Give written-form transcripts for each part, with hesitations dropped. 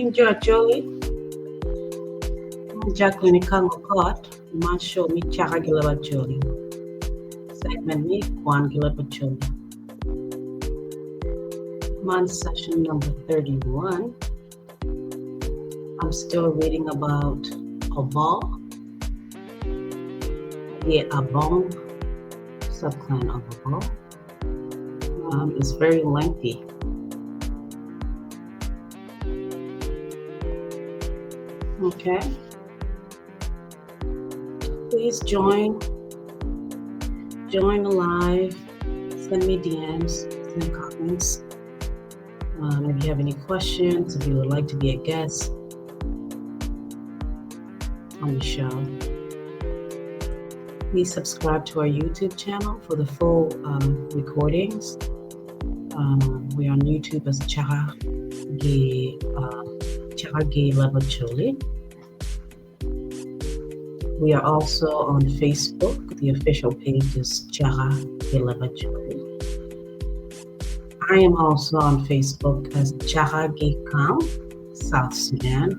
Evening, Jo Acholi. I'm Jacqueline Ikango Kot, ma show me Chaka gi leb Acholi. Segment me Kwan gi leb Acholi. I'm on session number 31. I'm still reading about Obal, the Abong subclan of Obal. It's very lengthy. Okay. Please join. Join the live. Send me DMs. Send comments. If you have any questions, if you would like to be a guest on the show, please subscribe to our YouTube channel for the full recordings. We are on YouTube as Chaka Gi Leb Acholi. We are also on Facebook. The official page is Chaka Gi Leb Acholi. I am also on Facebook as Chaka Gi Kang, South Sudan.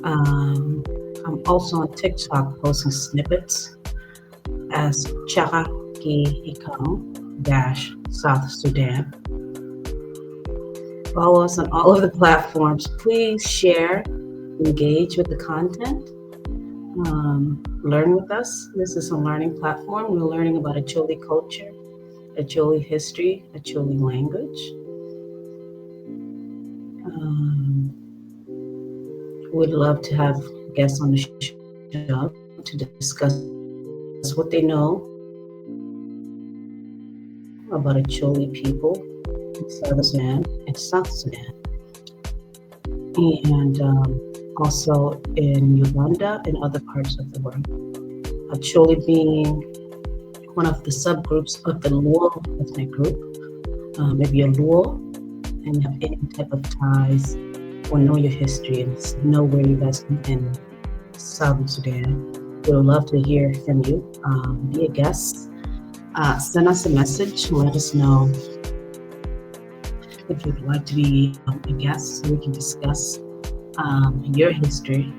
I'm also on TikTok posting snippets as Chaka Gi Ikang dash South Sudan. Follow us on all of the platforms. Please share, engage with the content, learn with us. This is a learning platform. We're learning about Acholi culture, Acholi history, Acholi language. We'd love to have guests on the show to discuss what they know about Acholi people in Southern Sudan and South Sudan, and also in Uganda and other parts of the world. Acholi being one of the subgroups of the Luo ethnic group. If you're Luo and you have any type of ties or know your history and know where you guys come in Southern Sudan, we would love to hear from you. Be a guest. Send us a message. Let us know if you'd like to be a guest so we can discuss your history.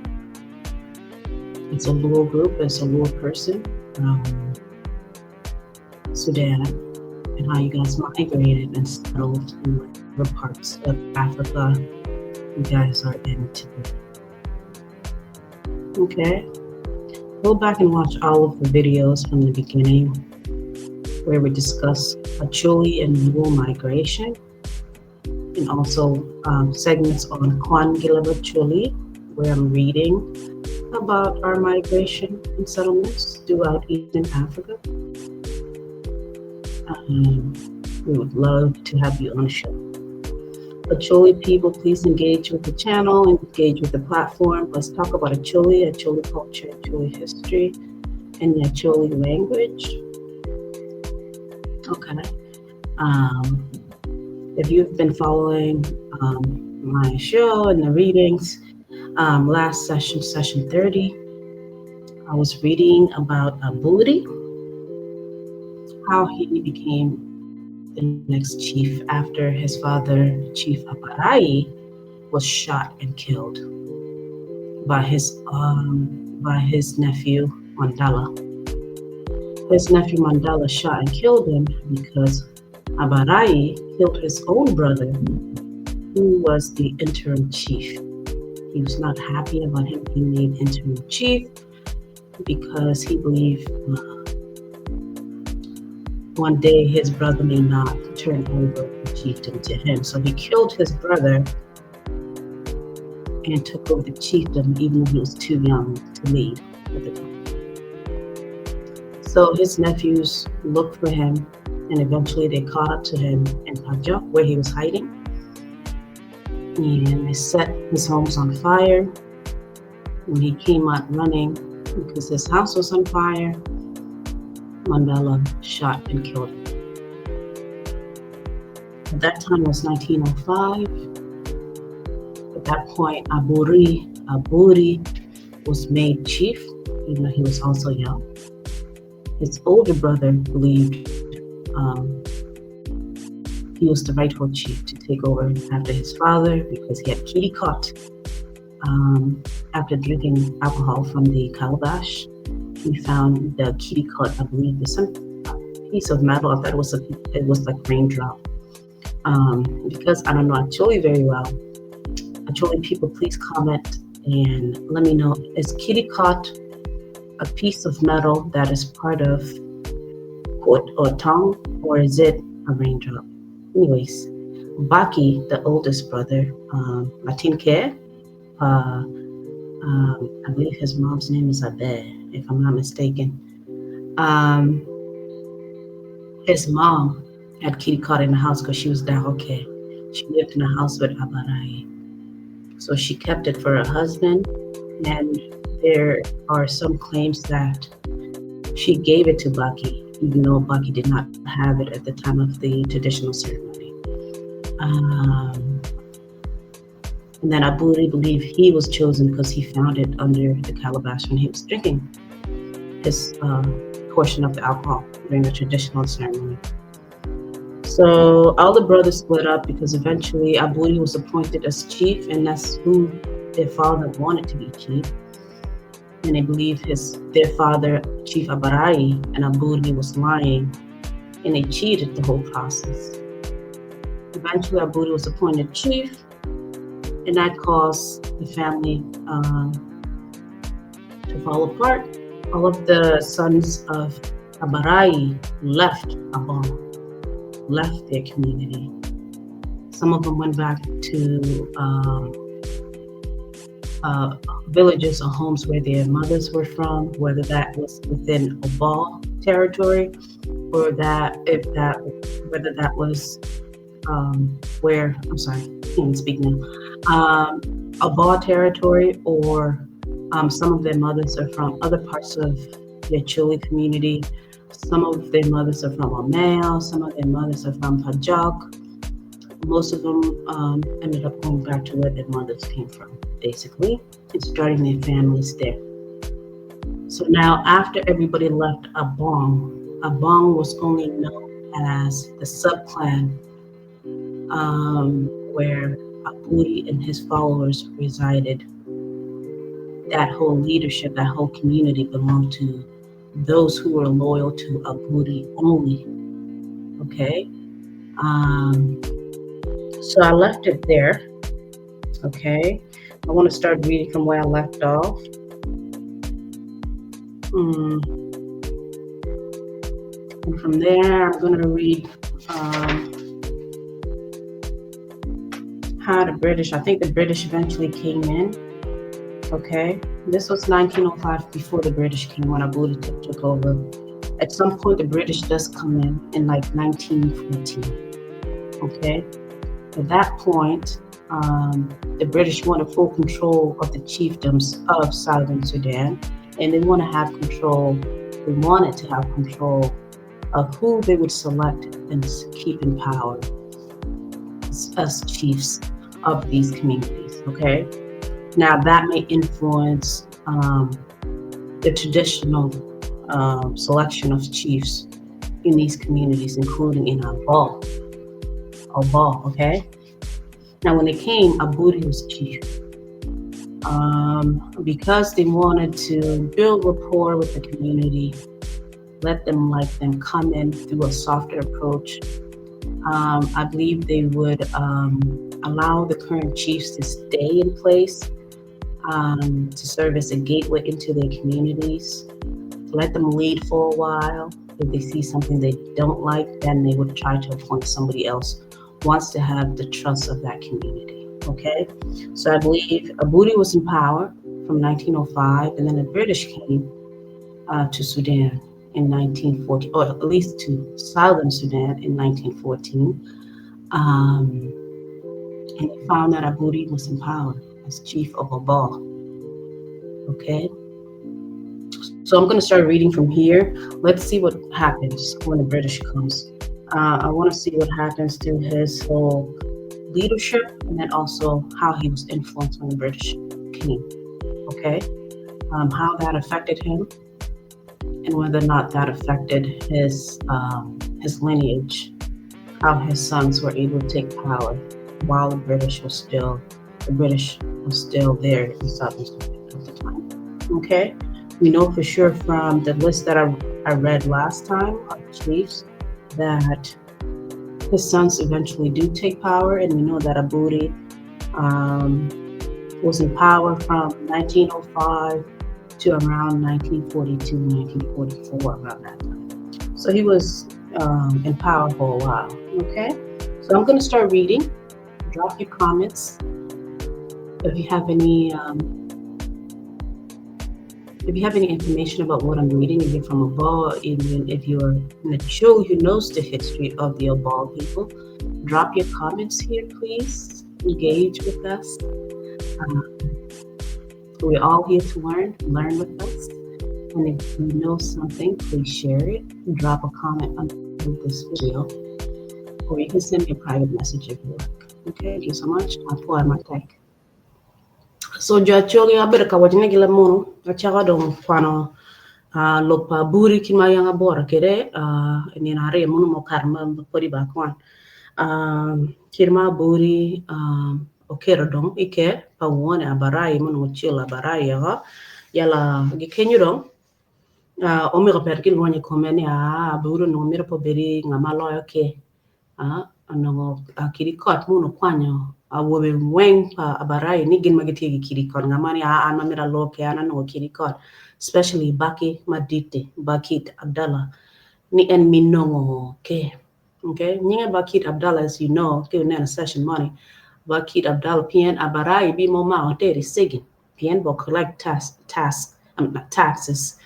It's a Luo group, it's a Luo person from Sudan, and how you guys migrated and settled in whatever parts of Africa you guys are in today. Okay, go back and watch all of the videos from the beginning where we discuss Acholi and Luo migration, and also segments on Kwan gi Leb Acholi, where I'm reading about our migration and settlements throughout Eastern Africa. We would love to have you on the show. Acholi people, please engage with the channel, engage with the platform. Let's talk about Acholi, Acholi culture, Acholi history, and the Acholi language. Okay. If you've been following my show and the readings, last session, session 30, I was reading about Aburi, how he became the next chief after his father, Chief Aparai, was shot and killed by his nephew Mandela. His nephew Mandela shot and killed him because Aparai killed his own brother, who was the interim chief. He was not happy about him being made interim chief because he believed one day his brother may not turn over the chiefdom to him. So he killed his brother and took over the chiefdom, even though he was too young to lead at the time. So his nephews looked for him, and eventually they caught up to him in Pajok, where he was hiding. And they set his homes on fire. When he came out running because his house was on fire, Mandela shot and killed him. At that time it was 1905. At that point, Aburi was made chief, even though he was also young. His older brother believed He was the rightful chief to take over after his father because he had kiti kot. After drinking alcohol from the calabash, he found the kiti kot, I believe, there's some piece of metal. I thought it was like raindrop. Because I don't know Acholi very well, Acholi people, please comment and let me know, is kiti kot a piece of metal that is part of quote or tongue, or is it a raindrop? Anyways, Baki, the oldest brother, Latin Ke, I believe his mom's name is Abe, if I'm not mistaken. His mom had kiti kot in the house because she was Dahoke. She lived in a house with Abarai. So she kept it for her husband, and there are some claims that she gave it to Baki, even though Baki did not have it at the time of the traditional ceremony. And then Aburi believed he was chosen because he found it under the calabash when he was drinking his portion of the alcohol during the traditional ceremony. So all the brothers split up because eventually Aburi was appointed as chief, and that's who their father wanted to be chief. And they believe their father, Chief Abarai, and Aburi was lying, and they cheated the whole process. Eventually, Aburi was appointed chief, and that caused the family to fall apart. All of the sons of Abarai left Abong, left their community. Some of them went back to villages or homes where their mothers were from, whether that was within Obal territory or that if that whether that was where, I'm sorry, I can't speak now, Obal territory, or some of their mothers are from other parts of the Acholi community. Some of their mothers are from Omeo, some of their mothers are from Pajok. Most of them ended up going back to where their mothers came from, basically, and starting their families there. So now, after everybody left Abong, Abong was only known as the subclan where Aburi and his followers resided. That whole leadership, that whole community belonged to those who were loyal to Aburi only. Okay? So I left it there. Okay? I want to start reading from where I left off. And from there, I'm going to read how the British, I think the British eventually came in. Okay, this was 1905 before the British came when Aburi took over. At some point, the British does come in like 1914. Okay, at that point, the British wanted full control of the chiefdoms of Southern Sudan, and they want to have control. They wanted to have control of who they would select and keep in power as chiefs of these communities. Okay, now that may influence the traditional selection of chiefs in these communities, including in Abol. Abol, okay? Now, when they came, Aburi was chief. Because they wanted to build rapport with the community, let them like them, come in through a softer approach. I believe they would allow the current chiefs to stay in place, to serve as a gateway into their communities, let them lead for a while. If they see something they don't like, then they would try to appoint somebody else wants to have the trust of that community, okay? So I believe Aburi was in power from 1905, and then the British came to Sudan in 1914, or at least to Southern Sudan in 1914. And they found that Aburi was in power as chief of Obal, okay? So I'm going to start reading from here. Let's see what happens when the British comes. I want to see what happens to his whole leadership, and then also how he was influenced when the British came, okay? How that affected him, and whether or not that affected his lineage, how his sons were able to take power while the British was still the British was still there in Southern Sudan at the time. Okay, we know for sure from the list that I, I read last time of chiefs that his sons eventually do take power, and we know that Aburi was in power from 1905 to around 1942, 1944, around that time. So he was in power for a while. Okay, so I'm going to start reading. Drop your comments if you have any. If you have any information about what I'm reading, if you're from Abor, even if you're an Acholi who knows the history of the Abor people, drop your comments here, please. Engage with us. We're all here to learn. Learn with us. And if you know something, please share it. Drop a comment under this video, or you can send me a private message if you like. Okay, thank you so much. Matek. So jo Acholi abedo ka waco ni gin lamunu acako dong kwano uh, lok pa aburi ki ma yang aboro kede uh, nino aryo munu mukato ma podi ba akwan. Uh, kit ma aburi uh, oketo dong ike pa wone Abarai munongo ocelo Abarai oko yala gikenyo dong uh, omito pet gilwonyo i kome ni aa aburi onongo mito pe obedi nga ma loyo ke uh, onongo uh, kidi kot munu okwanyo awobe weng pa Abarai ni gin ma gitye ki kidi kot nga ma ni aa an ma mito alo ke an anongo kidi kot especially Baki madit Bakit Abdallah ni en minongo ke. Okay, nyinge Bakit Abdallah as you know, ki ineno session moni Bakit Abdallah pien Abarai bi mo mako teri sigin pien bo collect tax, tax, taxes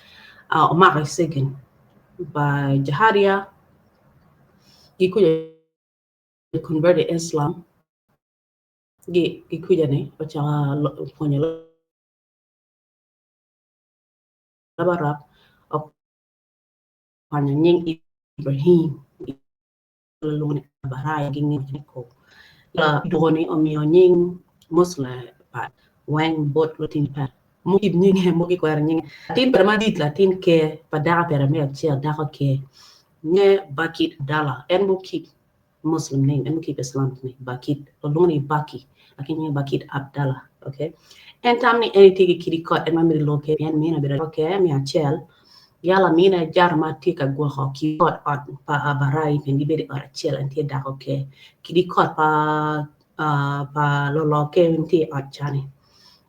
omako sigin by Jaharia gikuja converted Islam gi gikuja ni ochaka pwonyo Arab okwanyo nying Ibrahim luongo ni Abarai gi nying ko duko ni omiyo nying Muslim pa weng bot lutin pa mukib nyinge mo gikwero nyinge latin pere madit latin ke pa dako pere me achiel dako ke nye Bakit Abdallah en mo keep Muslim name en mo keep Islamic name Bakit oluongo ni Baki lakini nyinge Bakit Abdallah. Okay, en tam ni en tye ki kidi kot en ma mito loke pien mine obedo ke me achiel yala mine jar ma tye ka gwoko kidi kot ot pa Abarai pien gibedo i ot achiel en tye dako ke kidi kot pa uh, pa lolo ke en tye i ot cani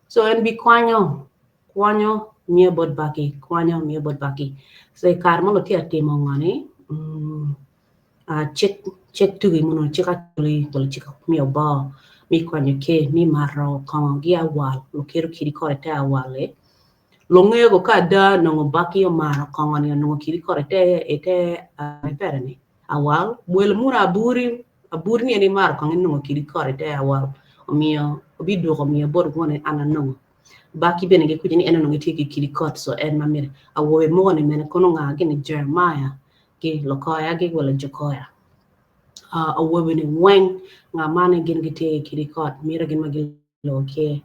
so en bi kwanyo kwanyo miyo bot Baki kwanyo miyo bot Baki so i kare ma tye atimo ngoni cik cik tugi muno cik acholi wala cik miyo bo mi kwanyo ke mi mato kongo gi awal luketo kidi kot ite awale lungego ka ada nongo Baki omaro kongo ni onongo kidi kot ite ite uh, pere ni awal bwelo muno aburi aburi ni en imaro kongo inongo kidi kot ite awal omiyo obi duoko miyo bot wone an anongo Baki bene gikuco ni en onongo tye ki kidi kot so en ma mire awobe mogo ni mene kono nga gini Jeremiah gi Lokoya gi wala Jokoya awobe ni weng nga mane gin gitye ki kidi kot mito gin ma gilo ke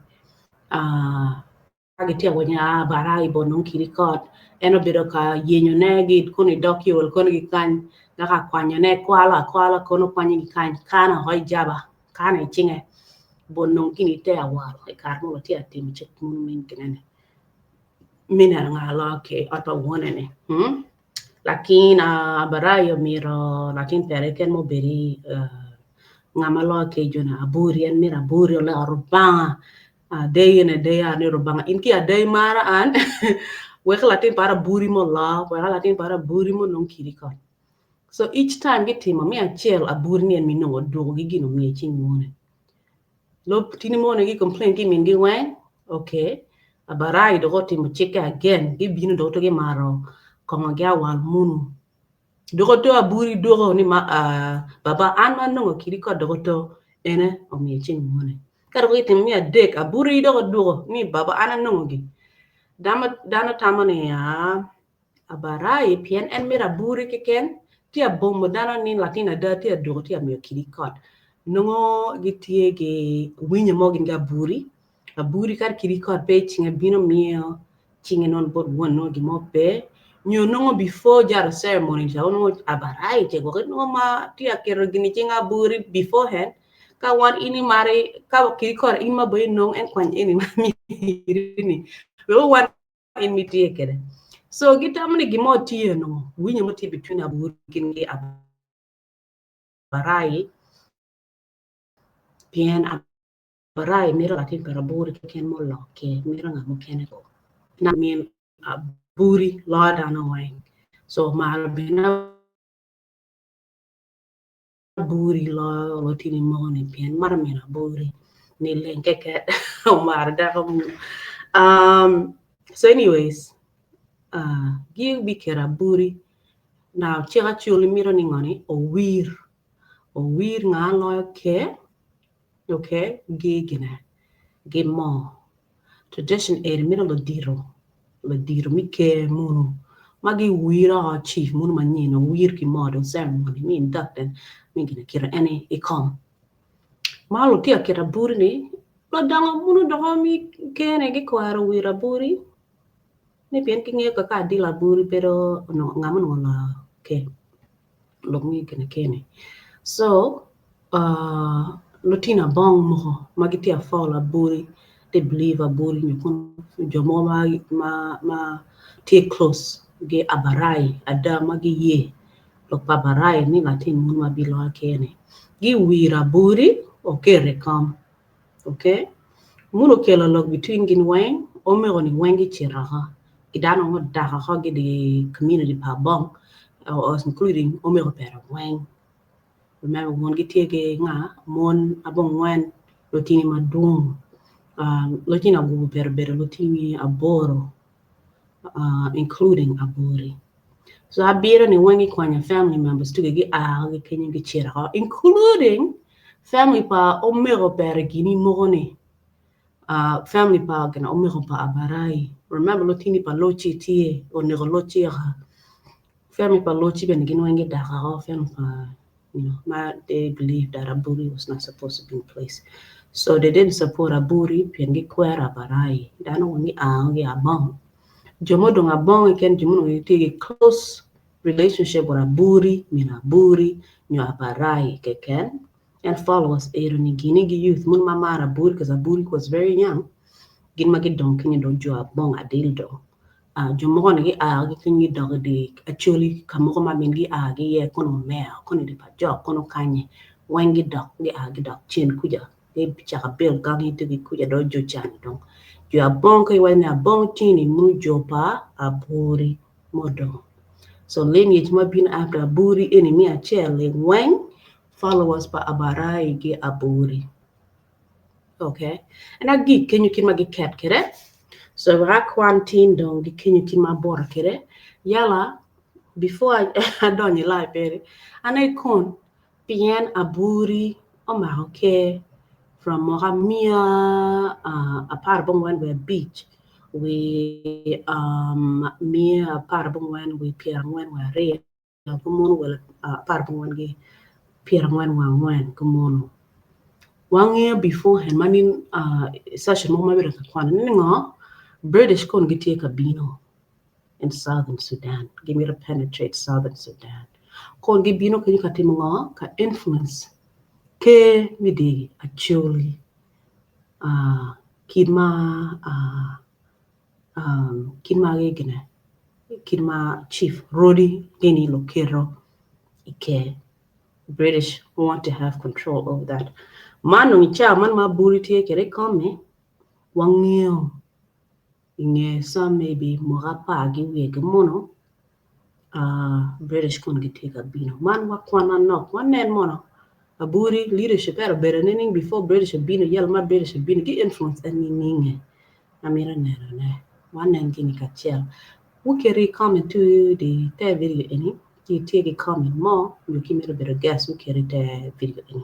ka gitye awaco ni Abarai bo nong kidi kot en obedo ka yenyo ne gi kono i dog yol kono gi kany kaka kwanyo ne kwalo akwala kono kwanyo gi kany kana oko i jaba kana i cinge bo nong gini ite awal i kare mo tye atimo cik munu min kinene mi neno nga lo ke ot pa wone ni Lakin Abarai omito latin pere ken mo bedi ngama lo ke jona aburi en mito aburi oleko Rubanga day in and day out ni Rubanga in ki aday mara an wek latin para aburi mo lo wek latin para aburi mo nong kidi kot. So each time gitimo mi achiel aburi ni en mi nongo duoko gi gino miye cing wone. Lo tini mo gi complain ki min gi weng okay Abarai dok otimo cikke again gibino dok to gimaro kongo gi awal munu dok oto aburi dwoko ni ma baba an ma anongo kidi kot dok oto ene omiyo cing wone. Ka dok gitimo me adek aburi dok odwoko ni baba an anongo gi dano tamo ni Abarai pien en mito aburi keken tye abomo dano ni latin ada tye adwoko tye amiyo kidi kot nongo gitye gi winyo mo gin gi aburi aburi kadi kidi kot pe i cinge bino miyo cinge nono bot won nongo gin mo pe. Nyo nongo before jaro ceremony ca onongo abarai ce gwok inongo ma tye ka keto gin i cing aburi beforehand ka wan in imari ka kiri kore in ma bene inong en kwany eni ma miri ni weko wan in mitye kwede. So gitamo ni gin mo tye onongo winyo mo tye between aburi gin ki abarai pien abarai mito latin pa aburi keken ma olokke mito ngat mukene ko. Na min aburi loyo dano weng so omaro bene aburi loyo lutini mogo ni pien maro min aburi ni leng keken omaro dako muno um, so anyways uh, gi biketo aburi now cik acoli mito ni ngo ni owir owir nga loyo ke okay gi gine gi moo Tradition eni mito ludito, ludito me ker munu ma giwiro oko chief munu manyen owir ki moo dong ceremony me induct-en me gin kito en i kom. Ma lutino kito aburi ni ludongo munu doko me ker-ni gikwero wiro aburi ni pien gingeyo kaka adilo aburi pe dong onongo ngat ma onongo oloyo ker. Lok me gin kene. So lutino abong mogo ma gitye ka follow abori they believe abori nyo kono jo mogo ma tye close gi abarai ada ma giye lok pa abarai ni latin mono ma biloyo ker-ni giwiro abori oketo i kom okay muno okelo lok between gin weng omego ni weng gicito oko ki dano weng odak oko ki di community pa abong including omego pere weng remember wun gitye ki nga mon abongwen lutini madwong lutino awobe pere obedo lutini aboro including abori so abiro ni weng gikwanyo family members tugi gia ki kenyo gicito oko including family pa omego pere gini mogo ni family pa gin omego pa abarai remember lutini pa loci tye oneko loci aka family pa loci bene gin weng gidak oko family pa you know ma they believe that aburi was not supposed to be in place so they didn't support aburi pien gikwero abarai dano weng gia ki abong jo mudong abong keken jo munongo gitye ki close relationship with aburi min aburi nyo abarai keken and followers ero ni gini gi youth mun ma maro aburi because aburi was very young gin ma gidong kenyo dong jo abong adil dong jo mogo ni gia ki kenyo gidok i dye acholi ka mogo ma min gia ki iye kono omeo kono i dye pajok kono kanye weng gidok gia gidok cen kuca gicako build gangi tugi kuca dong jo cani dong jo abong ka iwaco ni abong tye ni mono jo pa aburi mudong so lineage ma bino after aburi eni me acel-li weng followers pa abarai ki aburi. Okay. En agik kenyo kit ma giket kwede. So wek akwan tin dong gikenyo kit ma aboro kwede. Yala, before adonyo i live eni, an aye kon pien aburi omako ker from mwaka miya 15 wi 142 Kumunu wel 44 kumunu. Wangeyo beforehand ma nin session mogo ma wabedo ka kwano ni ngo British kono gitye ka bino in Southern Sudan gimito penetrate Southern Sudan kono gibino kenyo ka timo ngo ka influence ker me dye Acholi kit ma Kit ma gine kit ma chief rodi gini luketo i ker British want to have control over that man dong i cawa man ma aburi tye kwede i kom-mi wangeyo i nge some maybe mwaka apar ki wiye ki muno British kono gitye ka bino man wakwan manok wanen mono aburi leadership ento obedo nining before British obino yalo ma British obino gi influence en nininge amito neno ne wanen gini kacel wuketi comment tu di te video eni ki itye ki comment mo nyo ki imito bedo guest wuketi te video eni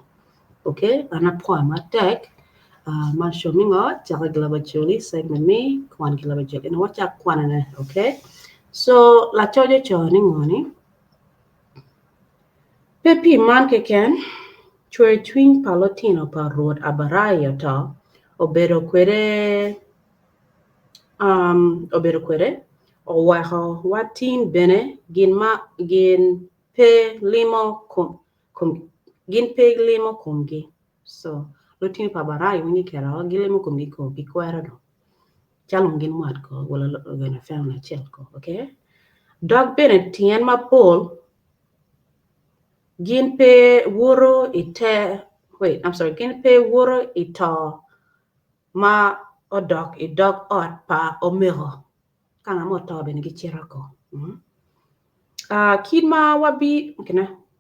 ok an apwoyo matek man show me ngo cako ki leb acholi segment me kwan ki leb acholi eni wacak kwanone ok so lacoc ocoyo ni ngo ni Pe pi man keken, cwercwiny pa lutino pa Rwot Abarai oto obedo kwede, obedo kwede. oweko watin bene gin ma gin pe limo kom kom gin pe limo komgi. So lutino pa Abarai winyo kero gilimo komgi ko gikwero dong. Calo gin wat ko wala gin family acel ko okay. Dok bene tyen mapol gin pe woto i te wait I'm sorry gin pe woto i to ma odok i dog ot pa omego ka ngat mo oto bene gicito ko. Kit ma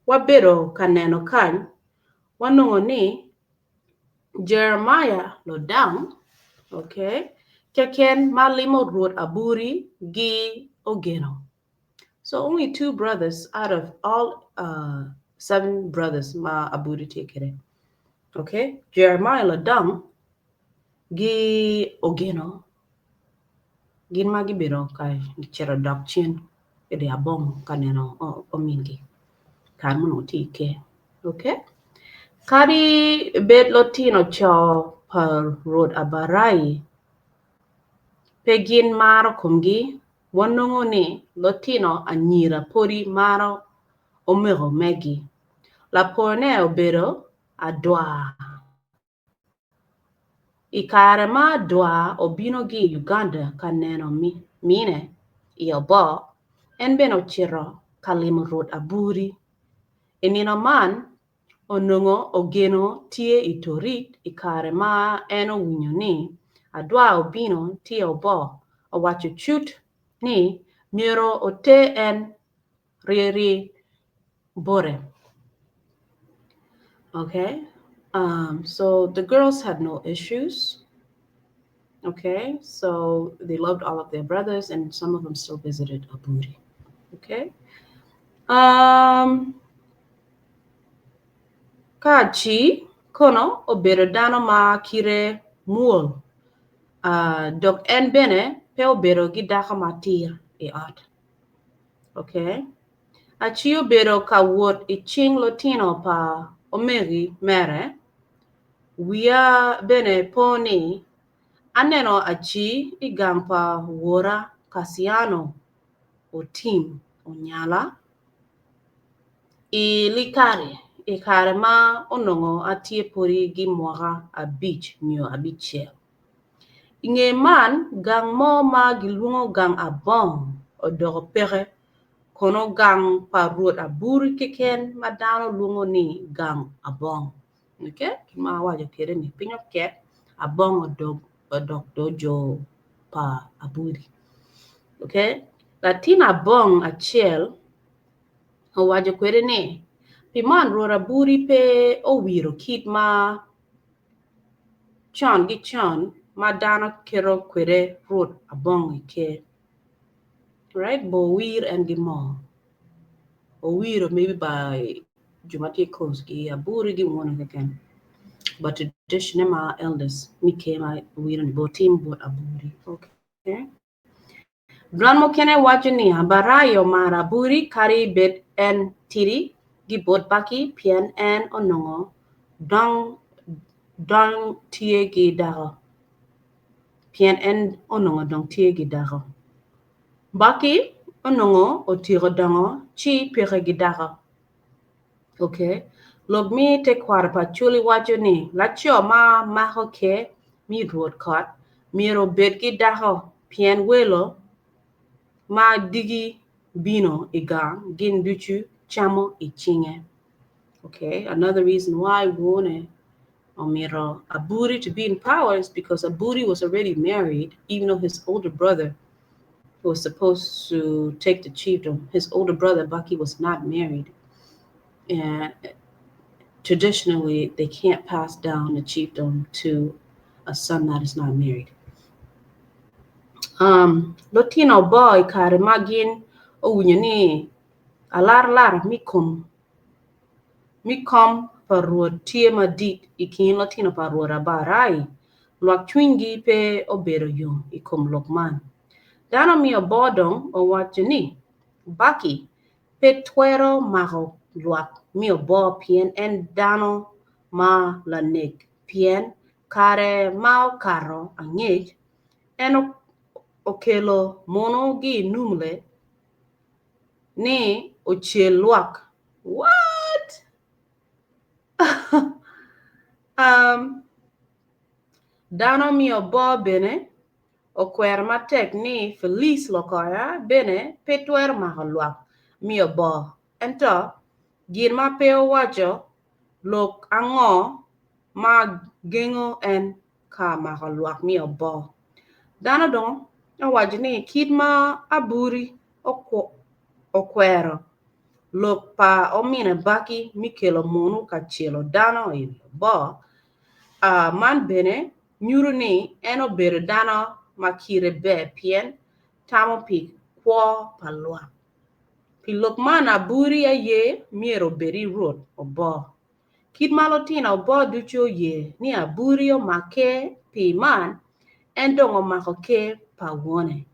wabedo ka neno kany wanongo ni Jeremiah Lodang okay, keken ma limo Rwot Aburi gi Ogeno. So only two brothers out of all seven brothers ma Aburi tye kwede. Okay, Jeremiah Lodang gi Ogeno gin ma gibedo ka cito dok cen i dye abong ka neno omingi kare ma onongo tye i ker. Okay, kadi bed lutino co pa Rwot Abarai pe gin maro komgi, wanongo ni lutino anyira podi maro omego megi. Laporne obedo adwar. I kare ma adwar obino ki i Uganda ka neno mine i oboo, en bene ocito ka limo Rwot Aburi. I nino man, onongo Ogeno tye i Torit i kare ma en owinyo ni adwar obino tye oboo, owaco cut ni myero oter en ryeri bote. Okay, so the girls had no issues. Okay, so they loved all of their brothers, and some of them still visited Aburi. Okay. Ka ci kono obedo dano ma kite mwol, dok en bene pe obedo ki dako matir i ot. Okay. Aci obedo ka wot i cing lutino pa omegi mere. Wiya bene po ni aneno Aci i gang pa wora Kaciano Otim Onyala i Likari i kare ma onongo atye pwodi ki mwaka abic nyo abicel. I nge man, gang mo ma gilwongo gang Abong odoko peke, kono gang pa Rwot Aburi keken ma dano lwongo ni gang Abong. Okay? Kit ma awaco kwede ni piny oket, Abong odok do jo pa Aburi. Okay? Latin Abong acel owaco kwede ni, pi man Rwot Aburi pe owiro kit ma con ki con ma dano keto kwede Rwot Abong i ker. Right? Bo owir en ki moo. Owiro maybe by jo ma tye close ki Aburi ki wone keken. But tradition ma elders me ker ma wiro ni bo tim bot Aburi. Okay. Dwan mukene waco ni Abarai omaro Aburi kadi bed en tidi ki bot Baki pien en onongo dong tye ki dako. Pien en onongo dong tye ki dako. Baki onongo otyeko dongo ci peke ki dako. Ok. Lok me tekwaro pa Acholi waco ni laco ma mako ker me rwod kot myero obed ki dako pien welo ma digi bino i gang gin ducu camo i cinge. Ok, another reason why wone omito Aburi to be in power is because Aburi was already married even though his older brother was supposed to take the chiefdom. His older brother Bucky was not married. And traditionally, they can't pass down the chiefdom to a son that is not married. Lutino bo i kare ma gin owinyo ni alarlar mi kom mi kom pa Rwot tye madit i kin lutino pa Rwot Abarai, lwak cwinygi pe obedo yom i kom lok man. Dano me oboo dong owaco ni, Baki pe twero mako lwak me oboo pien en dano ma lanek pien kare ma okato angec en. okelo munu gi i Numle ni ocel lwak. What? um, dano mi oboo bene okwero matek ni Felice Lokoya bene pe twero mako lwak mi oboo. Ento gin ma pe owaco lok ango ma gengo en ka mako lwak mi oboo. Dano dong owaco ni kit ma Aburi okwero lok pa omine Baki mi kelo munu ka celo dano i oboo, man bene nyuto ni en obedo dano ma kite ber pien tamo pi kwo pa lwak. Pi lok man Aburi aye myero obed i rwot oboo. Kit ma lutino oboo ducu oye ni Aburi omak ker pi man, en dong omako ker pa wone.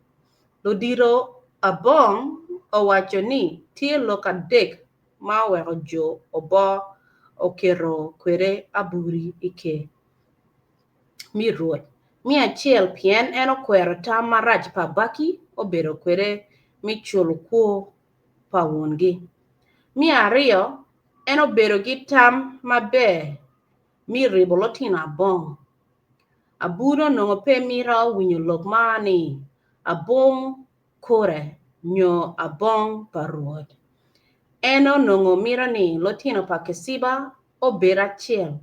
Ludito Abong owaco ni tye lok adek ma oweko jo oboo oketo kwede Aburi i ker mi Rwot. Me acel pien en okwero tam marac pa Baki obedo kwede me culo kwor pa wongi. Me aryo, en obedo ki tam maber me ribo lutino abong. Aburi onongo pe mito winyo lok ma ni abong kore nyo abong pa Rwot. En onongo mito ni lutino pa Keciba obed acel.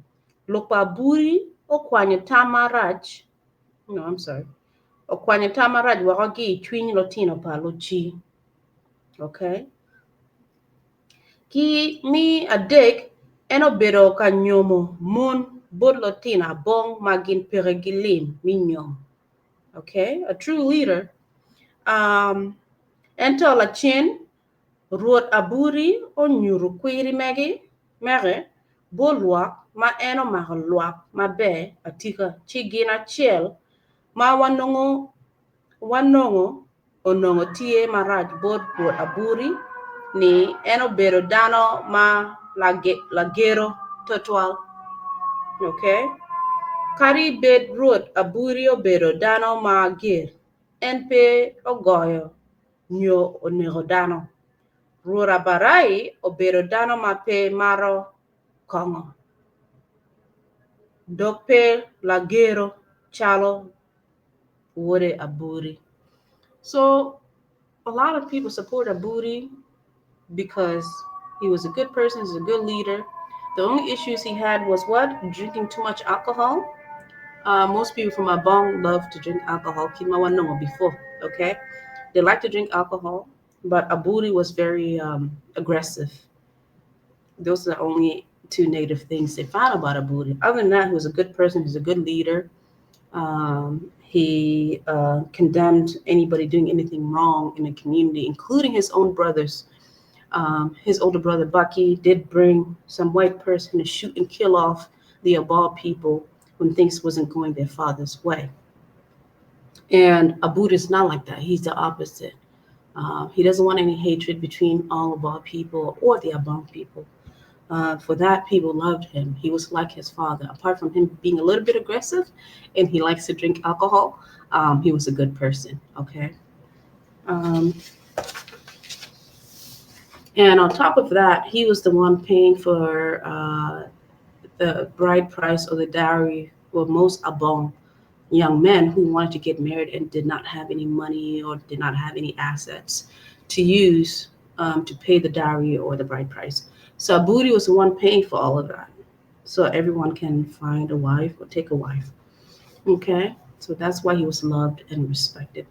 Lok pa Aburi okwanyo tam marac no, I'm sorry. Okwanyo tam marac woko ki i cwiny lutino pa Luci. Okay. Ki me adek, en obedo ka nyomo mon bot lutino abong ma gin peke ki lim me nyom. Okay, a true leader. Um, ento lacen, Rwot Aburi onyuto kwiri megi meke bot lwak ma en omako lwak maber atika ci gin acel ma wanongo wanongo onongo tye marac bot Rwot Aburi ni en obedo dano ma lagero twatwal. Okay. Kadi bed Rwot Aburi obedo dano ma ger, en pe ogoyo nyo oneko dano. Rwot Abarai obedo dano ma pe maro kongo dok pe lagero calo wode Aburi. So a lot of people support Aburi because he was a good person, he's a good leader. The only issues he had was what? Drinking too much alcohol. Most people from Abong love to drink alcohol. Kit ma wanongo before, okay? They like to drink alcohol, but Aburi was very aggressive. Those are the only two negative things they found about Aburi. Other than that, he was a good person. He's a good leader. He condemned anybody doing anything wrong in the community, including his own brothers. His older brother, Bucky, did bring some white person to shoot and kill off the Abal people when things wasn't going their father's way. And Aburi is not like that. He's the opposite. He doesn't want any hatred between all of our people or the Abong people. For that, people loved him. He was like his father. Apart from him being a little bit aggressive and he likes to drink alcohol, he was a good person. Okay. And on top of that, he was the one paying for the bride price or the dowry for most Abong young men who wanted to get married and did not have any money or did not have any assets to use to pay the dowry or the bride price. So Aburi was the one paying for all of that. So everyone can find a wife or take a wife. Okay, so that's why he was loved and respected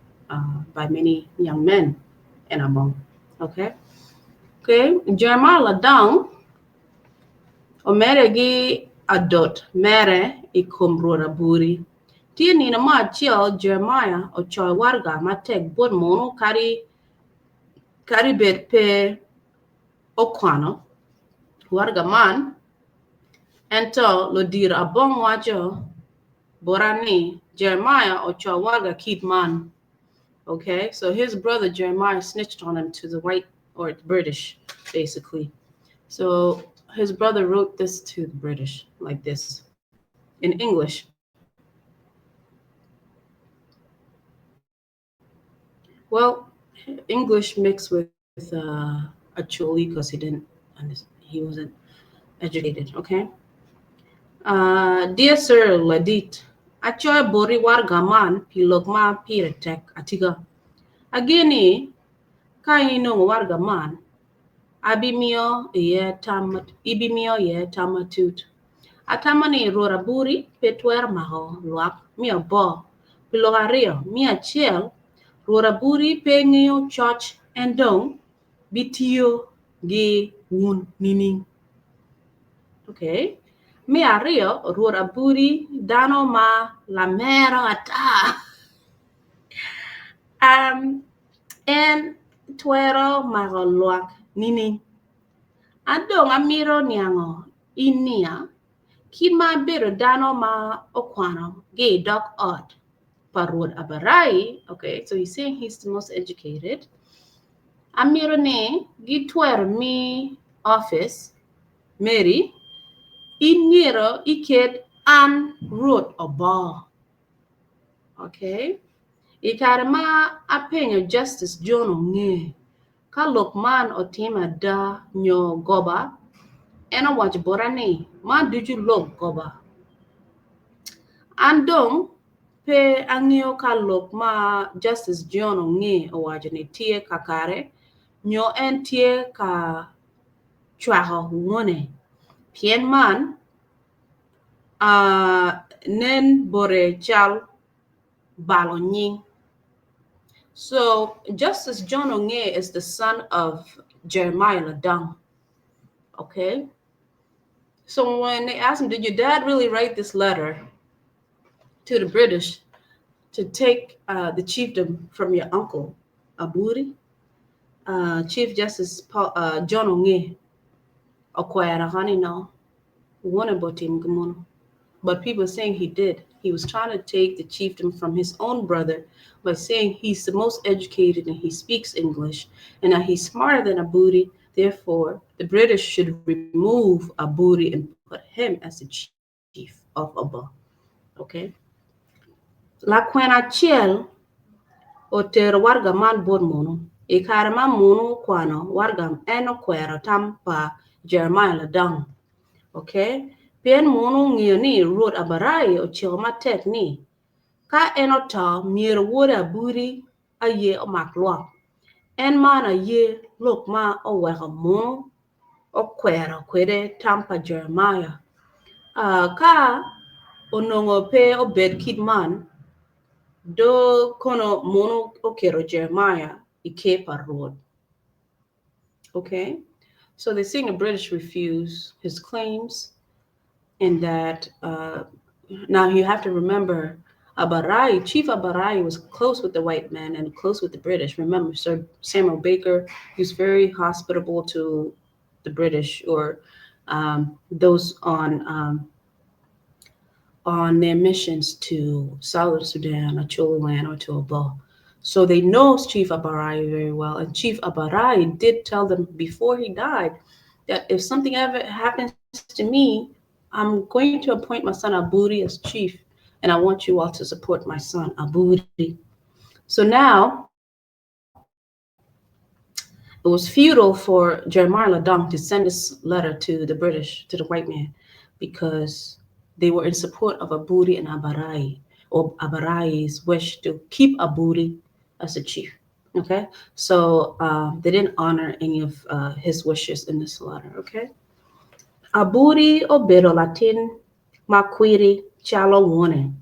by many young men in Abong. Okay, okay, Jeremiah Ladang omedde ki adot mere i kom Rwot Aburi. Tye nino mo acel Jeremiah ocoyo waraga matek bot munu kadi kadi bed pe okwano waraga man, ento ludito Abong waco bota ni Jeremiah ocoyo waraga kit man. Okay, so his brother Jeremiah snitched on him to the white or the British, basically. So his brother wrote this to the British like this in English. Well, English mixed with Acholi because he didn't he wasn't educated, okay? Dear Sir Ladit, acoyo boti waraga man pi lok ma pire tek atika. Ageni ka inongo waraga man, abimiyo iye tam ibimiyo iye tam matut. Atamo ni Rwot Aburi pe twero mako lwak me oboo pi lok aryo. Me acel, Rwot Aburi pe ngeyo coc en dong bitiyo gi wun nining? Okay. Me aryo, Rwot Aburi dano ma lamero ata. Um, en twero mako lwak nining? An dong amito niango in niya, kit ma abedo dano ma okwano gi i dog ot pa Rwot Abarai, okay, so he's saying he's the most educated. Amito ni gitwero mi office Mary, in myero iket an Rwot oboo. Okay. I kare ma apenyo Justice John Onge ka lok man otime ada nyo goba, en owaco bota ni man ducu lok goba. An dong pe angeyo ka lok ma Justice John Onge owaco ni tye kakare nyo en tye ka cwako wone, pien man nen bote cal balo nying. So Justice John Onge is the son of Jeremiah Ladang. Okay. So when they asked him, did your dad really write this letter to the British to take the chiefdom from your uncle, Aburi? Chief Justice Paul, John Onge okwero ni no wone botim gimono. But people saying he did. He was trying to take the chiefdom from his own brother by saying he's the most educated and he speaks English and that he's smarter than Aburi. Therefore, the British should remove Aburi and put him as the chief of Obo. Okay? Lakwena acel otero waraga man bot munu. I kare ma munu okwano waraga en okwero tam pa Jeremiah Ladang. Okay? Pien munu ongeyo ni Rwot Abarai ociko matek ni ka en oto myero wode Aburi aye omak lwak. En man aye lok ma oweko munu okwero kwede tam pa Jeremiah. Ka onongo pe obed kit man, do kono munu oketo Jeremiah i ker pa Rwot. Okay? So they're saying the British refuse his claims and that now you have to remember Abarai, Chief Abarai was close with the white man and close with the British. Remember, Sir Samuel Baker, he was very hospitable to the British or those on their missions to Southern Sudan or Acholiland or to Obo. So they know Chief Abarai very well. And Chief Abarai did tell them before he died that if something ever happens to me, I'm going to appoint my son Aburi as chief, and I want you all to support my son Aburi. So now it was futile for Jeremiah Ladang to send this letter to the British, to the white man, because they were in support of Aburi and Abarai, or Abarai's wish to keep Aburi as a chief. Okay, so they didn't honor any of his wishes in this letter. Okay, Aburi obedo latin ma kwiri calo wone.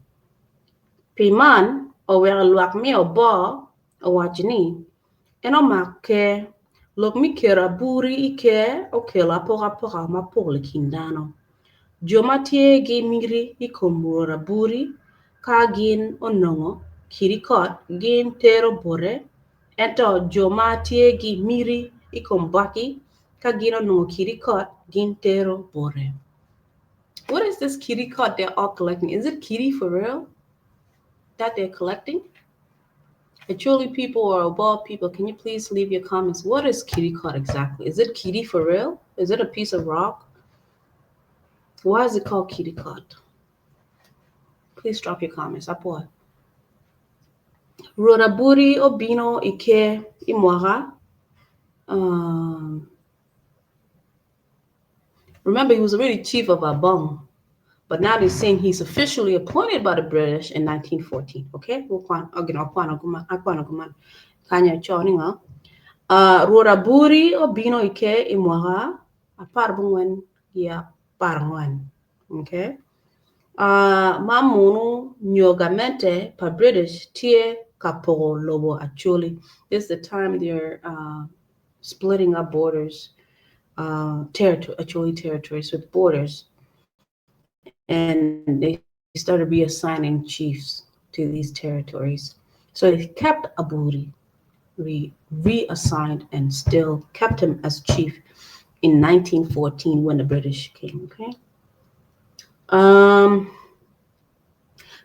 Pi man oweko lwak me oboo owaco ni en omak ker. Lok me keto Aburi i ker okelo apokapoka mapol i kin dano. Jo ma tye ki miti i kom Rwot Aburi ka gin onongo kidi kot gin tero bote, ento jo ma tye ki miti i kom Baki ka gin onongo kidi kot gin tero bote. What is this kidi kot they're all collecting? Is it kidi for real that they're collecting? Acholi people or Obo people, can you please leave your comments? What is kidi kot exactly? Is it kidi for real? Is it a piece of rock? Why is it called kidi kot? Please drop your comments. Apo. Rwot Aburi obino i ker i mwaka um, Remember, he was already chief of Abong, but now they're saying he's officially appointed by the British in 1914. Okay, Rwot Aburi obino i ker i mwaka 14 ki 40. Okay. Ma munu nyo gamente pa British tye ka poko lobo Acholi. This is the time they're uh, splitting up borders, uh, territory, Acholi territories with borders. And they started reassigning chiefs to these territories. So they kept Aburi re- reassigned and still kept him as chief in 1914 when the British came. Okay. Um,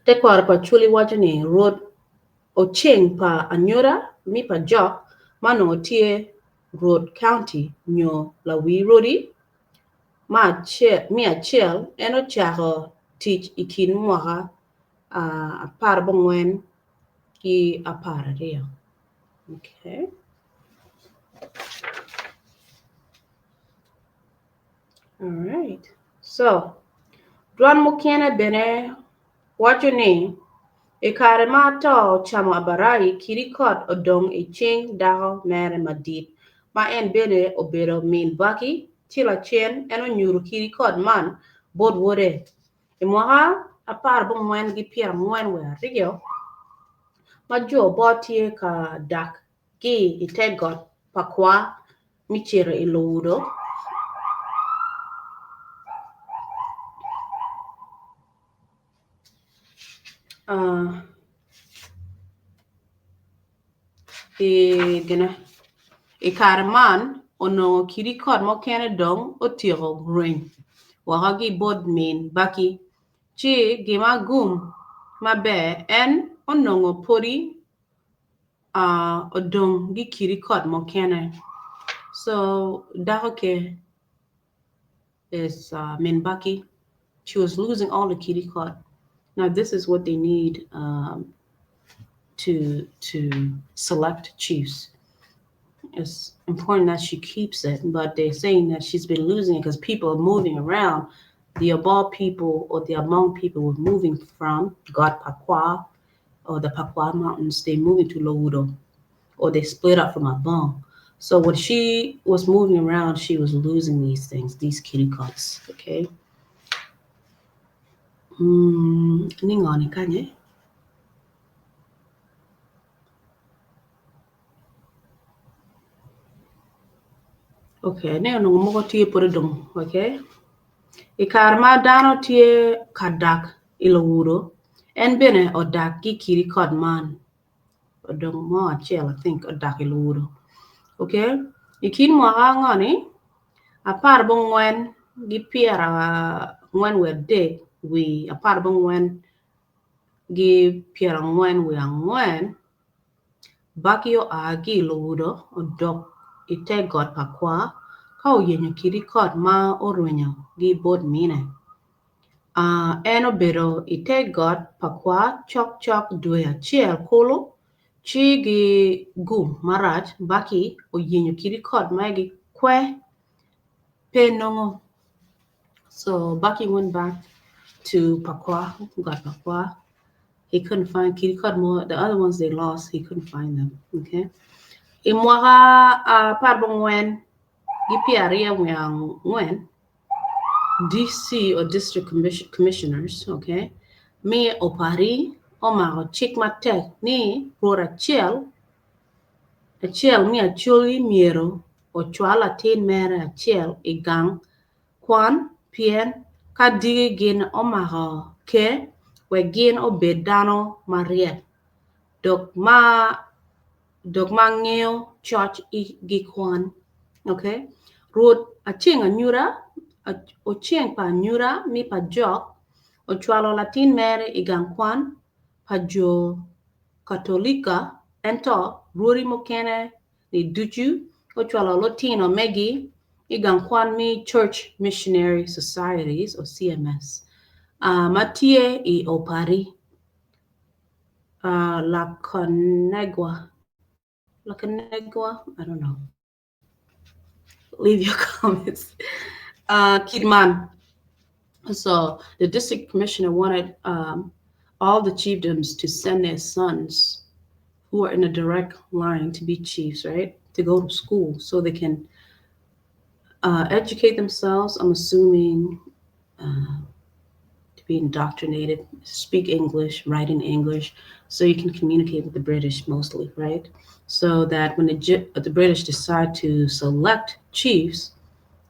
tekwaro pa Acholi waco ni Rwot Oceng pa Anyoda mi pa Jok ma onongo tye Rwot County nyo Lawi Rodi me acel en ocako tic i kin mwaka 14 ki 12. Okay. All right. So, dwan mukene bene waco ni, I kare ma ato ocamo Abarai, kidi kot odong i cing dako mere madit, ma en bene obedo min Baki, ci lacen en onyuto kidi kot man bot wode. I mwaka 14 ki 42 ma jo bo tye ka dak ki i te got pa kwa me cito i Luwudo, I kare man, onongo kidi kot mukene dong otyeko rweny woko ki bot min Baki, ci gima gum maber en onongo pwodi odong ki kidi kot mukene. So dako ke is min Baki, she was losing all the kidi kot. Now this is what they need um, to to select chiefs. It's important that she keeps it, but they're saying that she's been losing it because people are moving around. The Abal people or the Among people were moving from God Pakwa or the Pakwa Mountains. They're moving to Lowudo or they split up from Abong. So when she was moving around, she was losing these things, these kitty cuts. Okay. Mm, ni kanye. Okay, ne onongo moko tye pud odong, okay. I kare ma dano tye ka dak i luwudo, en bene odak ki kidi kot man. Odong mo acel I think odak i luwudo. Okay, i kin mwaka ango-ni, 14 ki 43 wi 14 gi 44, Baki oa ki i Luwudo odok i te got pa Kwa ka oyenyo kidi kot ma orwenyo gi bot mine. En obedo i te got pa Kwa cokcok dwe acel kulu ci gi gum marac Baki oyenyo kidi kot magi kwe pe nongo. So Baki went back to Pakwa, got Pakwa. He couldn't find kidi more. The other ones they lost, he couldn't find them. Okay. I mwaka 14 gi 24 DC or district commissioners, okay, mi opari omako cik matek ni rwot acel acel mi Acholi myero ocwal latin mere acel i gang kwan pien ka diki gin omako ker wek gin obed dano maryek dok ma ngeyo coc ki kwan. Okay? Rwot aceng anyuta, oceng pa anyuta mi pa jok ocwalo latin mere i gang kwan pa jo Katolika ento rwodi mukene ni ducu ocwalo lutino megi i gang kwan me Church Missionary Societies or CMS ma tye i Opari. Laconegua. Laconegua? I don't know. Leave your comments. Kidman. So the district commissioner wanted all the chiefdoms to send their sons who are in a direct line to be chiefs, right? To go to school so they can educate themselves. I'm assuming to be indoctrinated, speak English, write in English, so you can communicate with the British mostly, right? So that when the British decide to select chiefs,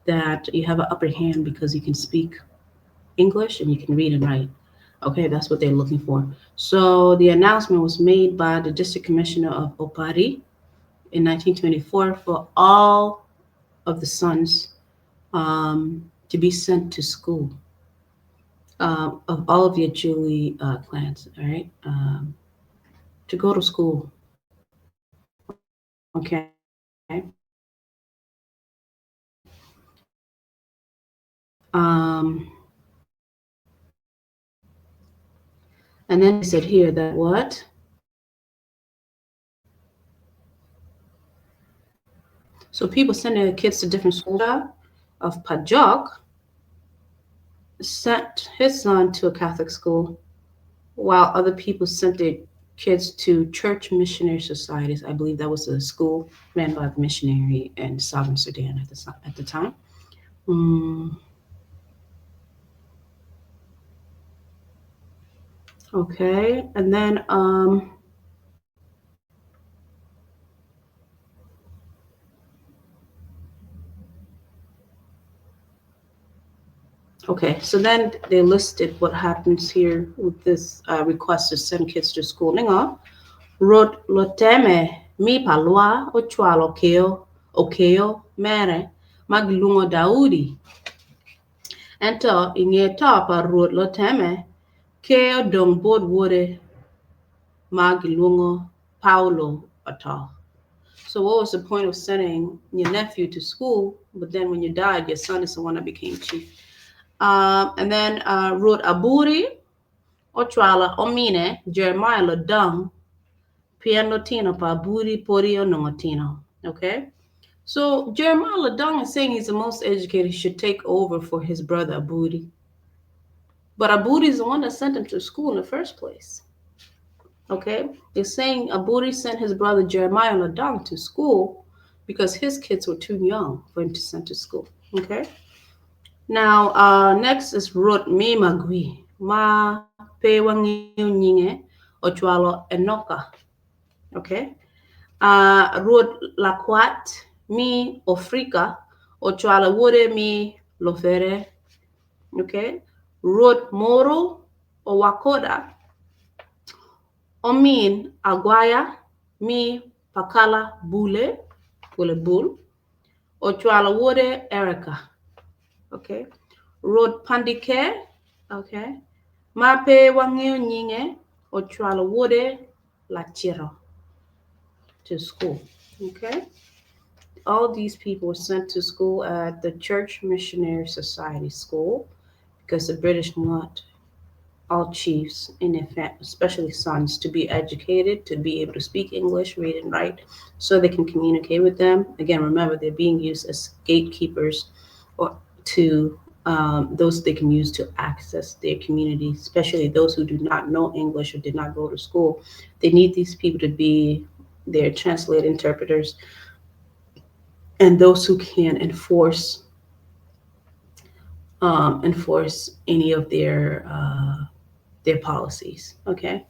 that you have an upper hand because you can speak English and you can read and write. Okay, that's what they're looking for. So the announcement was made by the district commissioner of Opari in 1924 for all of the sons to be sent to school of all of the Acholi clans, all right, to go to school. Okay. And then he said here that what? So people send their kids to different schools. Of Pajok sent his son to a Catholic school, while other people sent their kids to church missionary societies. I believe that was a school ran by the missionary in Southern Sudan at the time. Okay, and then okay, so then they listed what happens here with this request to send kids to school. Ningo, Rwot Loteme mi Palwa Ochwalo Keo Okeo Mere ma gilwongo Daudi. Ento i nge to pa Rwot Loteme, ker odong bot wode ma gilwongo Paulo oto. So what was the point of sending your nephew to school, but then when you died, your son is the one that became chief? And then Rwot Aburi Ochwalo Omine Jeremiah Lodong pien lutino pa Aburi podi onongo tino. Okay? So Jeremiah Lodong is saying he's the most educated, he should take over for his brother Aburi. But Aburi is the one that sent him to school in the first place. Okay? They're saying Aburi sent his brother Jeremiah Lodong to school because his kids were too young for him to send to school. Okay? Now, next is Rwot mi Magwi. Ma pe wangeyo nyinge ochwalo Enoka. Okay? Rwot Lakwat mi Afrika ochwalo wode mi Lofere. Okay? Rwot Moro Owakoda Omin Agwaya mi Pakala Bule Bule Bul Ochwalo wode Erica. Okay. Rwot Pandike. Okay. Ma pe wangeyo nyinge ochwalo wode Lachiro to school. Okay. All these people were sent to school at the Church Missionary Society School because the British want all chiefs and their especially sons, to be educated, to be able to speak English, read and write, so they can communicate with them. Again, remember they're being used as gatekeepers or to those they can use to access their community, especially those who do not know English or did not go to school. They need these people to be their translate interpreters and those who can enforce any of their policies. Okay,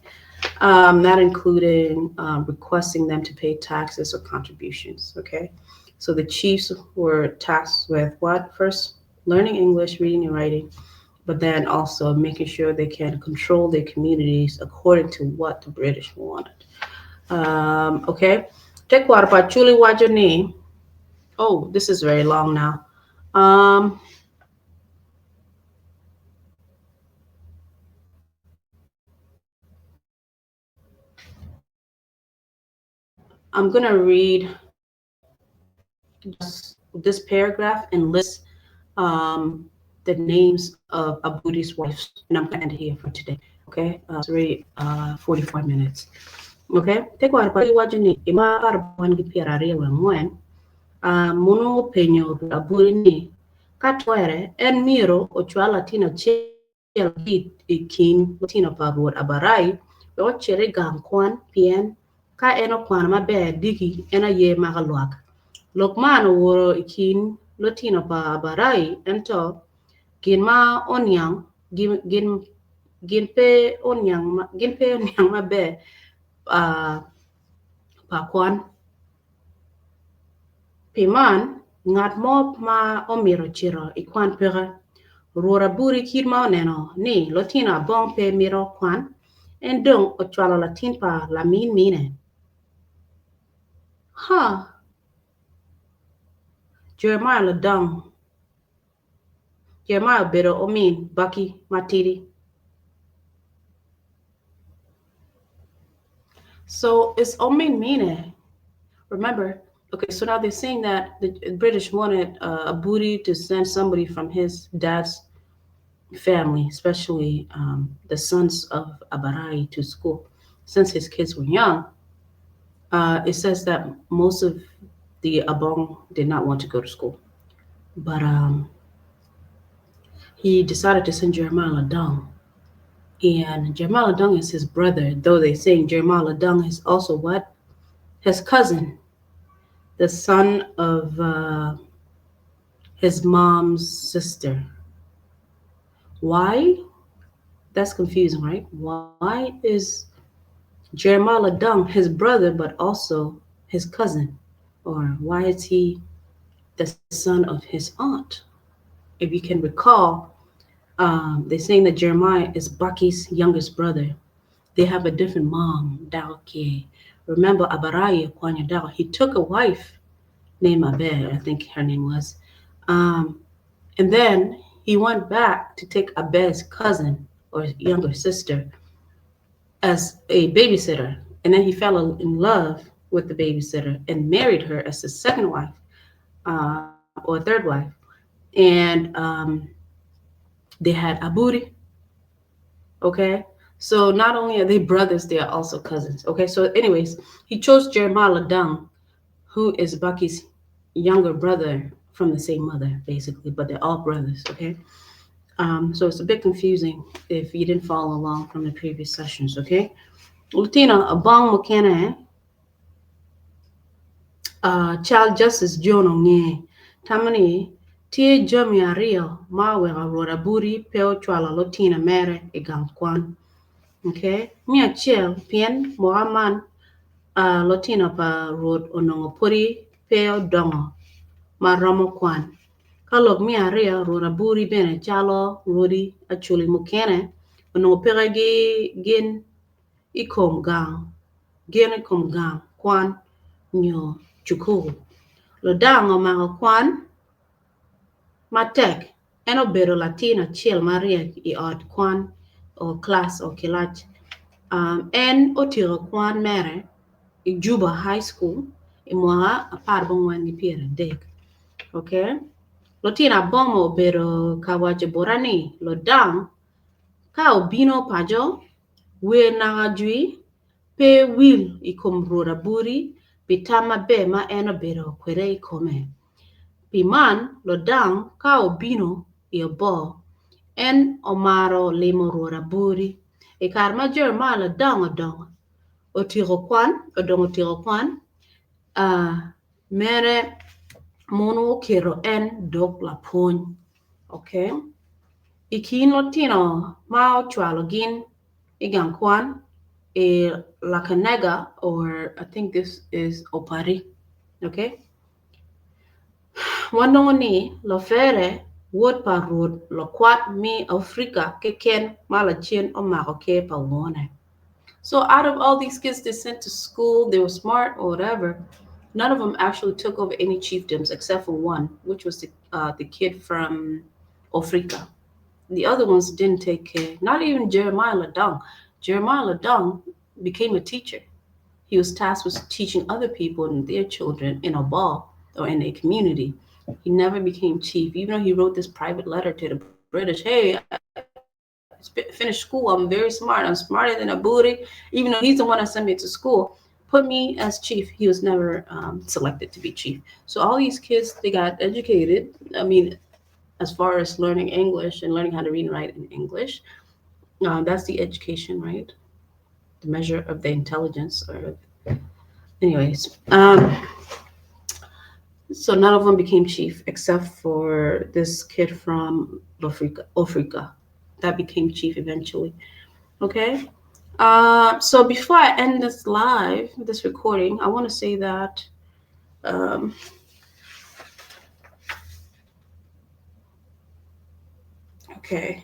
not including requesting them to pay taxes or contributions. Okay, so the chiefs were tasked with what? First, learning English, reading and writing, but then also making sure they can control their communities according to what the British wanted. Okay, Tekwaro pa Acholi wacho ni. Oh, this is very long now. I'm gonna read just this paragraph and list the names of Aburi's wives, and I'm gonna end here for today. Okay, it's already 44 minutes. Okay, tekwaro pa waco ni i mwaka apar ki pyeraryo wiye angwen, munu openyo Aburi ni ka twere en myero ocwal latin acel ki i kin lutino pa Rwot Abarai wek ocit i gang kwan pien ka en okwano maber diki en aye mako lwak. Lok man oworo i kin lutino pa Abarai ento gin ma oniang gin pe oniang maber pa kwan. Pi man, ngat mo ma omito cito i kwan peke. Rwot Aburi kit ma oneno ni lutino abong pe mito kwan, en dong ocwalo latin pa lamin mine. Huh! Jeremiah Ladong. Jeremiah obedo omin Baki matidi. So it's omin mine. Remember, okay, so now they're saying that the British wanted Aburi to send somebody from his dad's family, especially the sons of Abarai, to school. Since his kids were young, it says that most of the Abong did not want to go to school. But he decided to send Jeremiah Ladong. And Jeremiah Ladong is his brother, though they saying Jeremiah Ladong is also what? His cousin, the son of his mom's sister. Why? That's confusing, right? Why is Jeremiah Ladong his brother, but also his cousin? Or why is he the son of his aunt? If you can recall, they're saying that Jeremiah is Bucky's youngest brother. They have a different mom, Daoke. Remember Abarai Kwanya Dao. He took a wife named Aber, I think her name was. And then he went back to take Aber's cousin or younger sister as a babysitter. And then he fell in love with the babysitter and married her as his second wife or third wife. And they had Aburi. Okay. So not only are they brothers, they are also cousins. Okay. So, anyways, he chose Jeremiah Ladang, who is Bucky's younger brother from the same mother, basically, but they're all brothers. Okay. So it's a bit confusing if you didn't follow along from the previous sessions. Okay. Lutino Abong mukene Child Justice John Onge tamo ni tye jami aryo ma oweko Rwot Aburi pe ocwalo lutino mere i gang kwan. Okay. Me acel pien mwaka man lutino pa Rwot onongo pwodi pe odongo ma romo kwan. Ka lok me aryo Rwot Aburi bene calo rwodi Acholi mukene onongo peke gin i kom gang gin i kom gang kwan nyo cukul. Ludang omako kwan matek. En obedo latin acel maryek i ot kwan or class or kilac. En otyeko kwan mere i Juba High School i mwaka 1930. Okay. Lutino abongo obedo ka waco bota ni Ludang ka obino paco wer naka jwi pe wil i kom Rwot Aburi pi tam maber ma en obedo kwede i kome. Pi man, Ludang ka obino i obor, en omaro limo Rwot Aburi. I kare ma Jeremiah Ladang odongo otyeko kwan, odongo otyeko kwan, mere munu oketo en dog lapwony. Okay. I kin lutino ma ocwalo gin i gang kwan i Lakanega or I think this is Opari. Okay. Wanongo ni Lofere wod pa Rwot Lokwat me Afrika keken ma lacen omako ker pa wone. So out of all these kids they sent to school, they were smart or whatever, none of them actually took over any chiefdoms except for one, which was the kid from Africa. The other ones didn't take care. Not even Jeremiah Ladong. Jeremiah Ladong became a teacher. He was tasked with teaching other people and their children in a ball or in a community. He never became chief, even though he wrote this private letter to the British. Hey, finished school. I'm very smart. I'm smarter than Aburi, even though he's the one that sent me to school. Put me as chief. He was never selected to be chief. So all these kids, they got educated. I mean, as far as learning English and learning how to read and write in English, that's the education, right? The measure of the intelligence. Or, anyways, so none of them became chief except for this kid from Africa, Africa, that became chief eventually. Okay. So before I end this live, this recording, I want to say that okay.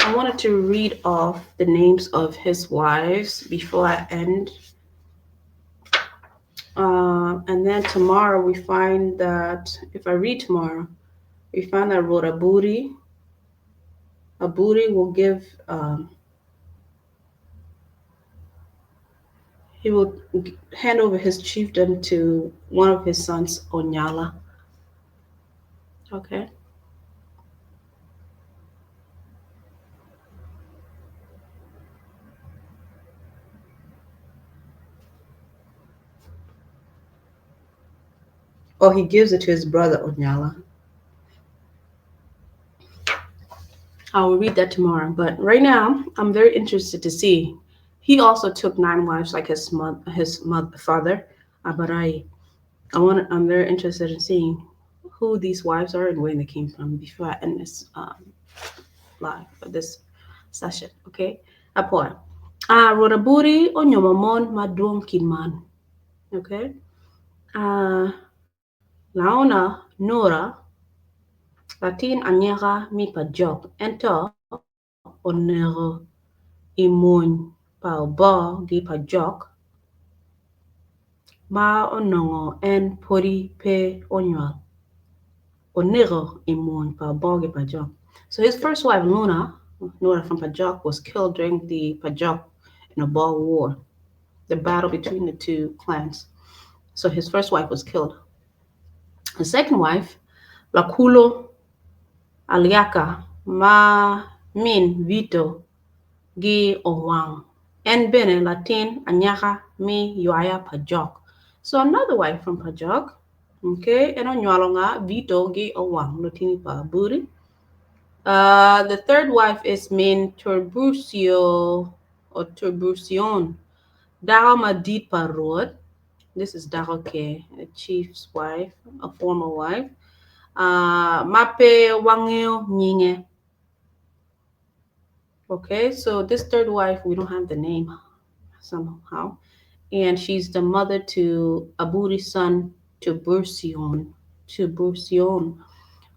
I wanted to read off the names of his wives before I end. And then tomorrow we find that, if I read tomorrow, we find that Rod Aburi, Aburi will give, he will hand over his chiefdom to one of his sons, Onyala. Okay. Oh, he gives it to his brother, Onyala. I will read that tomorrow. But right now, I'm very interested to see. He also took 9 wives like his mother, father, Abarai. I'm very interested in seeing who these wives are and where they came from before I end this live, or this session. Okay. Apoy. Rod Aburi onyomo mon madwong kiman. Okay. Laona Nora Latin anyaka mi Pajok ento oneko i mwony pa oboo gi Pajok ma onongo en podi pe onywal. Oneko i mwony pa oboo gi Pajok. So his first wife, Luna, Nora from Pajok, was killed during the Pajok and Oboo War, the battle between the two clans. So his first wife was killed. The second wife, Lakulo Aliaka Ma Min Vito Gi Owang, En Bene Latin Anyaka Mi Ywaya Pajok. So another wife from Pajok, okay, en onywalo nga Vito Gi Owang, Lutini pa Aburi. The third wife is Min Turbucio or Turbucion, Dako Madit pa Rwot. This is Dako Ke, a chief's wife, a former wife. Mape Wangeo Nyinge. Okay, so this third wife, we don't have the name somehow. And she's the mother to Aburi's son, Tiburcion. Tiburcion.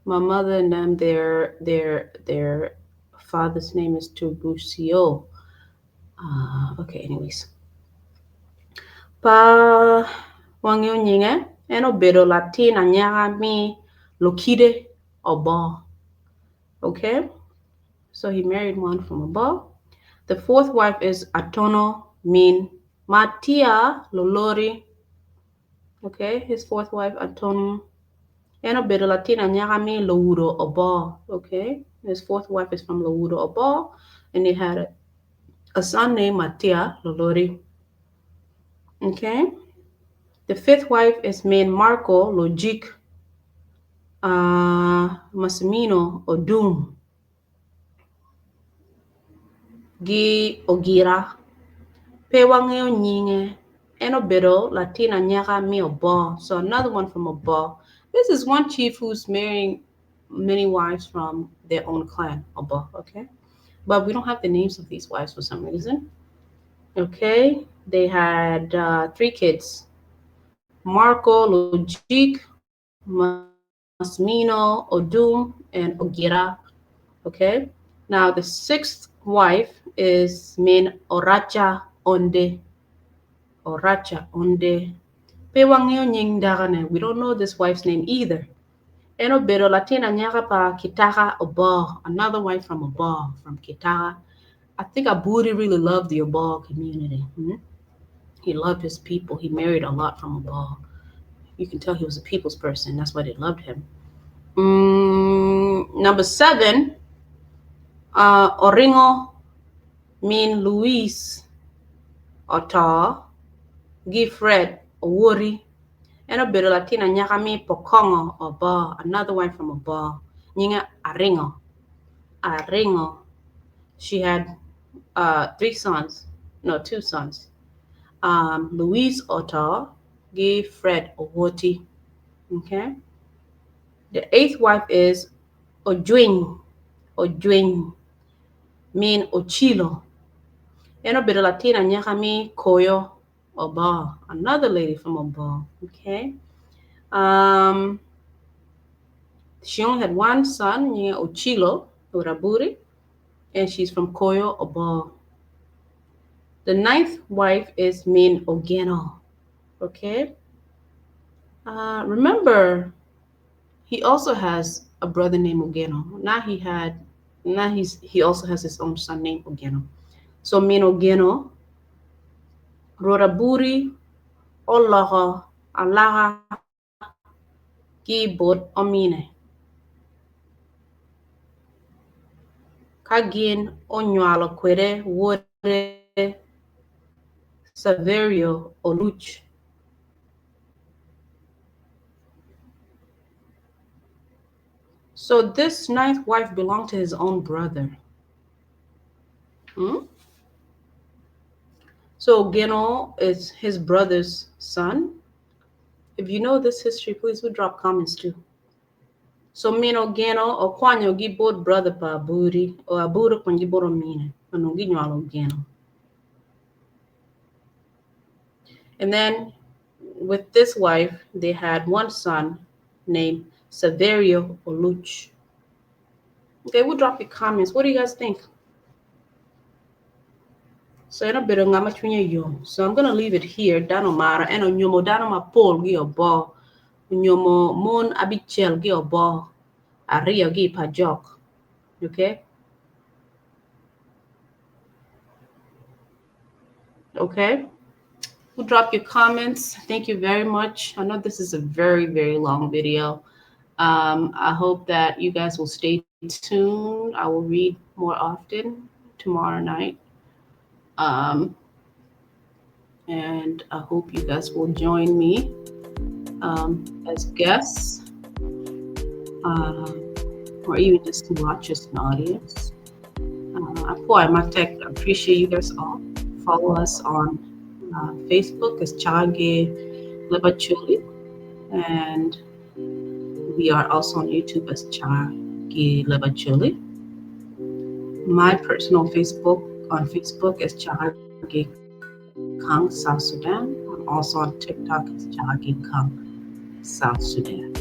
My mother and them, their father's name is Tiburcio. Okay, anyways. Pa Wangeo Nyinge, en obedo Latin anyaka mi Lokide Oboo. Okay, so he married one from Oboo. The fourth wife is Atono Min Matia Lolori. Okay, his fourth wife, Atono. En obedo Latin anyaka mi Loudo Oboo. Okay, his fourth wife is from Loudo Oboo, and they had a son named Matia Lolori. Okay, the fifth wife is Min Marco Logic Massimino Odum Gi Ogira. Pe wangeo nyinge. En obedo Latin anyaka mi Oboo. So another one from Oboo. This is one chief who's marrying many wives from their own clan, Oboo, okay? But we don't have the names of these wives for some reason. Okay, they had 3 kids. Marco, Logic, Massimino, Odum, and Ogira. Okay, now the sixth wife is Min Oracha Onde. Oracha Onde. Pe wangeo nying dagane. We don't know this wife's name either. En obedo Latin anyaka pa Kitara Oboo, another wife from Oboo, from Kitara. I think Aburi really loved the Oboo community. He loved his people. He married a lot from Oboo. You can tell he was a people's person. That's why they loved him. Number 7 Oringo min Louise oto gi Fred Owori. En obedo latin anyaka mi Pokongo Oboo, another wife from Oboo, nyinge Aringo. Aringo. She had three sons, no, two sons. Louise oto gi Fred Owoti. Okay. The eighth wife is Ojwiny, Ojwiny min Ocilo. En obedo latin anyaka mi Koyo Oboo, another lady from Oboo. Okay. She only had one son, nyinge Ocilo Uraburi, and she's from Koyo Oboo. The ninth wife is Min Ogeno. Okay. Remember, he also has a brother named Ogeno. Now he had, now he's he also has his own son named Ogeno. So Min Ogeno, Roraburi, Oloko, Alaka, ki bot omine. Ka gin onywalo kwede wode Saverio Oluc. So this ninth wife belonged to his own brother. So Geno is his brother's son. If you know this history, please do drop comments too. So mino Geno okwanyo gi bot brother pa Aburi o Aburi okwanyo gi bot omine onongo ginywalo Geno. And then with this wife, they had one son named Saverio Oluch. Okay, we'll drop your comments. What do you guys think? So en obedo ngat ma cwinye yom. So I'm gonna leave it here. Dano mara en onyomo dano mapol gi obo. Onyomo mon abicel gi obo. Aryo gi pa jok. Okay? Okay. We'll drop your comments. Thank you very much. I know this is a very, very long video. I hope that you guys will stay tuned. I will read more often tomorrow night. And I hope you guys will join me as guests or even just to watch as an audience. Boy, my tech, appreciate you guys all. Follow us on Facebook as Chage Lebachuli, and we are also on YouTube as Chage Lebachuli. My personal Facebook on Facebook is Chage Kang South Sudan. I'm also on TikTok as Chage Kang South Sudan.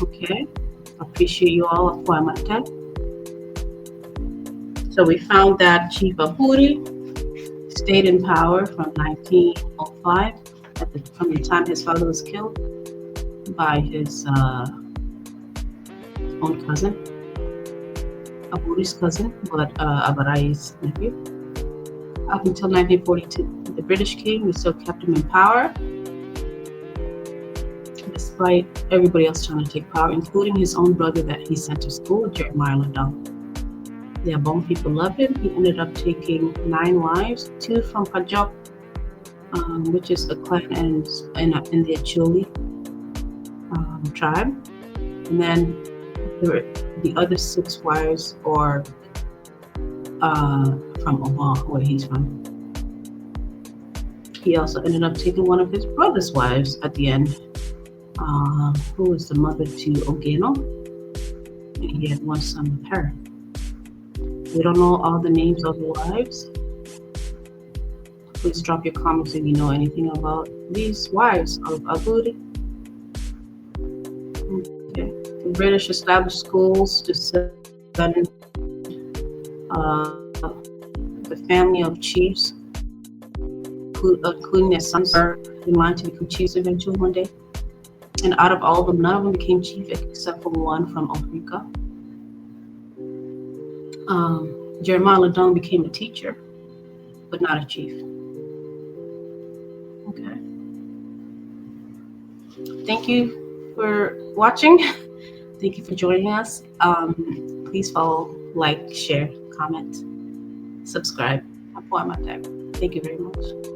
Okay, appreciate you all. So we found that Chief Aburi stayed in power from 1905, from the time his father was killed by his own cousin, Aburi's cousin, but Abarai's nephew, up until 1942. The British came, we still kept him in power, despite everybody else trying to take power, including his own brother that he sent to school, Jeremiah Lodong. The Abong people loved him. He ended up taking 9 wives, 2 from Pajok, which is a clan in the Acholi tribe. And then the other 6 wives are from Obong, where he's from. He also ended up taking one of his brother's wives at the end, who was the mother to Ogeno. And he had one son with her. We don't know all the names of the wives. Please drop your comments if you know anything about these wives of Aburi. Okay. The British established schools to send the family of chiefs, including their sons, are in line to become chiefs eventually one day. And out of all of them, none of them became chief except for one from Africa. Jeremiah Lodong became a teacher, but not a chief. Okay. Thank you for watching. Thank you for joining us. Please Please follow, like, share, comment, subscribe. Thank you very much.